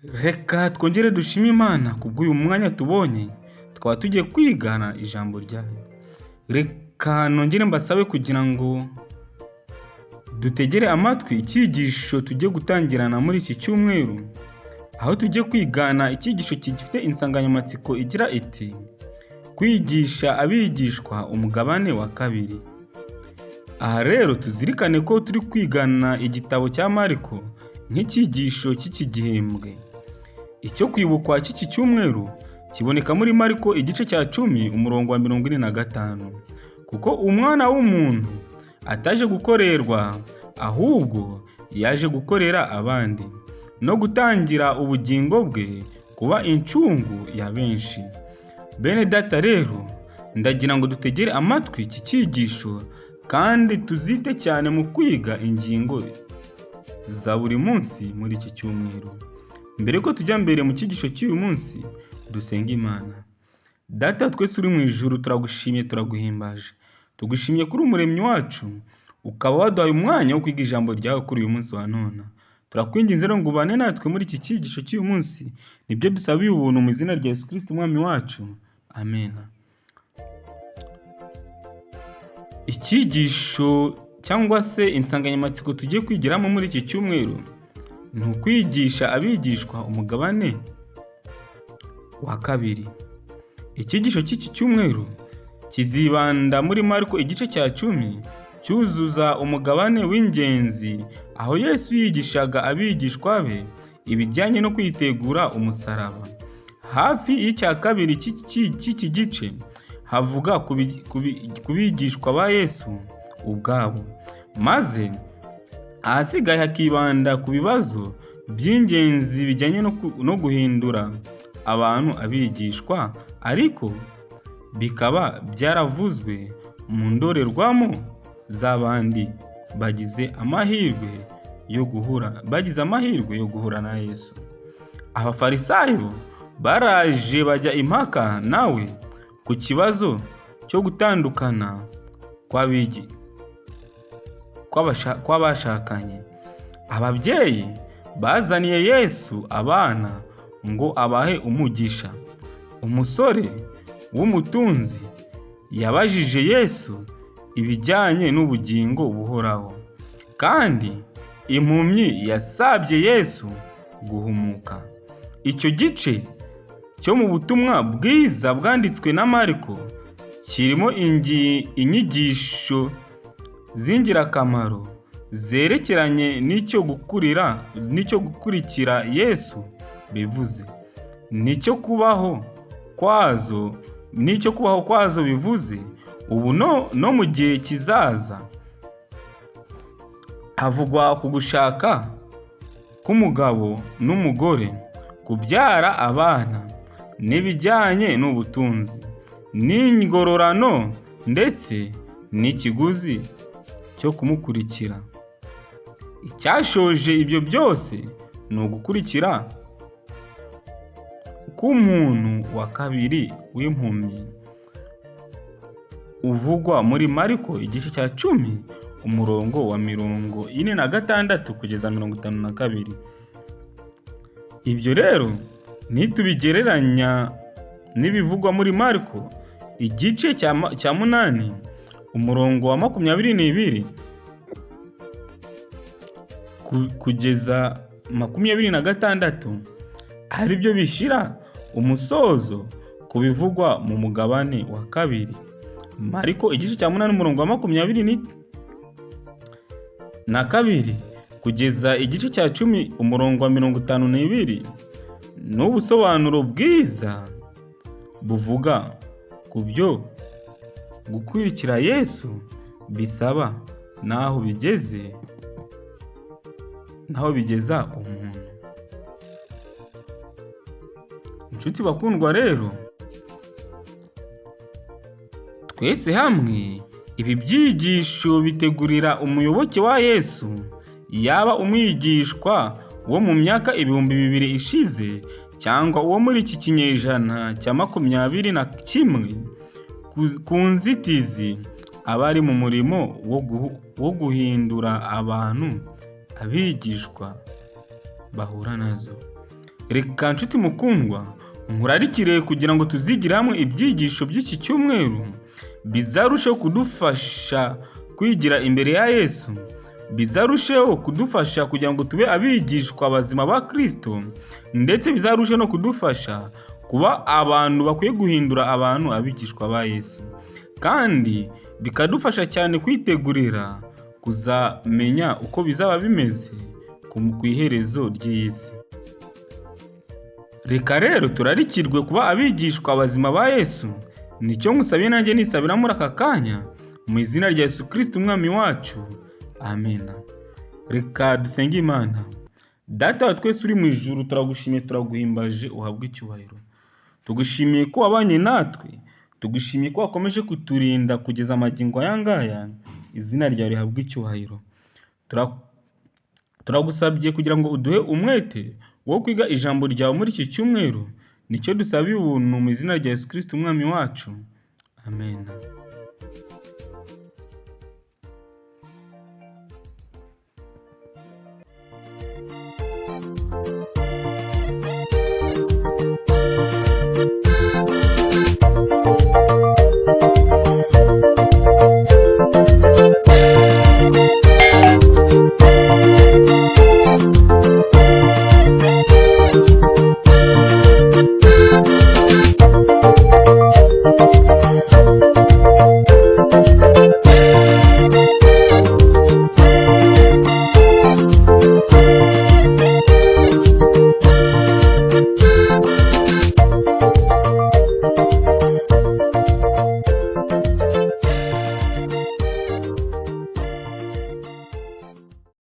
Reka twongere dushime Imana kubw'uyu mwanya tubonye, tukaba tugiye kwigana ijambo ryayo. Reka nongere mbasabe kugira ngo dutegere amatwi icyigisho tugiye gutangirana muri iki cyumweru, aho tugiye kwigana icyigisho gifite insanganyamatsiko igira iti kwigisha abigishwa umugabane wa kabiri. Aha rero tuzirikane ko turi kwigana igitabo cya Mariko nk'icyigisho cy'iki gihembwe. Icyo kwibukwa cy'iki cyumweru kiboneka muri Mariko igice cya 10 umurongo wa 45. Kuko umwana w'umuntu ataje gukorerwa, ahubwo yaje gukorera abandi, no gutangira ubugingo bwe kuba incungu ya benshi. Bene data rero, ndagira ngo dutegere amatwi iki cyigisho kandi tuzite cyane mu kwiga ingingo za buri munsi muri iki cyumweru. Mbere yuko tujya mbere mu cyigisho cy'uyu munsi, dusenge Imana. Data twese uri mu ijuru, turagushimye, turaguhimbaje. Tugushimye kuri umuremyi wacu, ukaba waduhaye umwanya wo kwiga ijambo ryawe kuri uyu munsi wa none. Turakwinginze rero ngo ubane natwe muri iki cyigisho cy'uyu munsi, nibyo dusabiye ubuntu mu izina rya Yesu Kristo umwami wacu. Amen. Icyigisho cyangwa se insanganyamatsiko tugiye kwigiramo muri iki cyumweru ni ukwigisha abigishwa umugabane wa kabiri. Icyigisho cy'iki cyumweru kizibanda muri Mariko igice cya 10 cyuzuza umugabane w'ingenzi aho Yesu yigishaga abigishwa be ibijyanye no kwitegura umusaraba. Hafi y'icya kabiri cy'iki gice havuga ku bigishwa ba Yesu ubwabo, maze ahasigaye hakibanda ku bibazo by'ingenzi bijyanye no guhindura abantu abigishwa, ariko bikaba byaravuzwe mu ndorerwamo z'abandi bagize amahirwe yo guhura na Yesu. Abafarisayo baraje bajya impaka nawe ku kibazo cyo gutandukana kw'abashakanye. Ababyeyi bazaniye Yesu abana ngo abahe umugisha. Umusore w'umutunzi yabajije Yesu ibijyanye n'ubugingo buhoraho, kandi impumyi yasabye Yesu guhumuka. Icyo gice cyo mu butumwa bwiza bwanditswe na Mariko kirimo inyigisho z'ingirakamaro zerekeranye n'icyo gukurikira Yesu bivuze, n'icyo kubaho kwazo bivuze ubu no mu gihe kizaza. Havugwa ku gushaka k'umugabo n'umugore, kubyara abana, n'ibijyanye n'ubutunzi, n'ingororano ndetse n'ikiguzi cyo kumukurikira. Icyashoje ibyo byose ni ugukurikira k'umuntu wa kabiri w'impumyi uvugwa muri Mariko igice cya 10 umurongo wa 46 kugeza 52. Ibyo rero nitubigereranya n'ibivugwa muri Mariko igice cya 8 umurongo wa 22 kugeza 26, aribyo bishyira umusozo ku bivugwa mu mugabane wa kabiri. Mariko igice cya 8 umurongo wa 22 kugeza igice cya 10 umurongo wa 52 n'ubusobanuro bwiza buvuga ku byo gukurikira Yesu bisaba n'aho bigeza umuntu. Inshuti bakundwa rero, twese hamwe ibi byigisho bitegurira umuyoboke wa Yesu, yaba umwigishwa wo mu myaka 2000 ishize cyangwa uwo muri iki kinyejana cya 21, ku nzitizi abari mu murimo wo guhindura abantu abigishwa bahura nazo. Reka nshuti mukundwa, nkurarikire kugira ngo tuzigire hamwe ibyigisho by'iki cyumweru bizarusheho kudufasha kwigira imbere ya Yesu, bizarusheho kudufasha kugira ngo tube abigishwa bazima ba Kristo, ndetse bizarusheho no kudufasha kuba abantu bakwiye guhindura abantu abigishwa ba Yesu, kandi bikadufasha cyane kwitegurira kuzamenya uko bizaba bimeze ku iherezo ry'iyi si. Reka rero turarikirwe kuba abigishwa bazima ba Yesu, nicyo ngusabiye nanjye nisabira muri aka kanya, mu izina rya Yesu Kristo umwami wacu, amena. Reka dusenge Imana. Data wa twese uri mu ijuru, turagushimiye, turaguhimbaje, uhabwe icyubahiro. Tugushimiye ko wabanye natwe, tugushimiye ko wakomeje kuturinda kugeza amagingo aya ngaya, izina ryawe rihabwe icyubahiro. Turagusabye kugira ngo uduhe umwete wo kwiga ijambo ryawe muri iki cyumweru, nicyo dusabiye ubuntu mu izina rya Yesu Kristo umwami wacu, amen.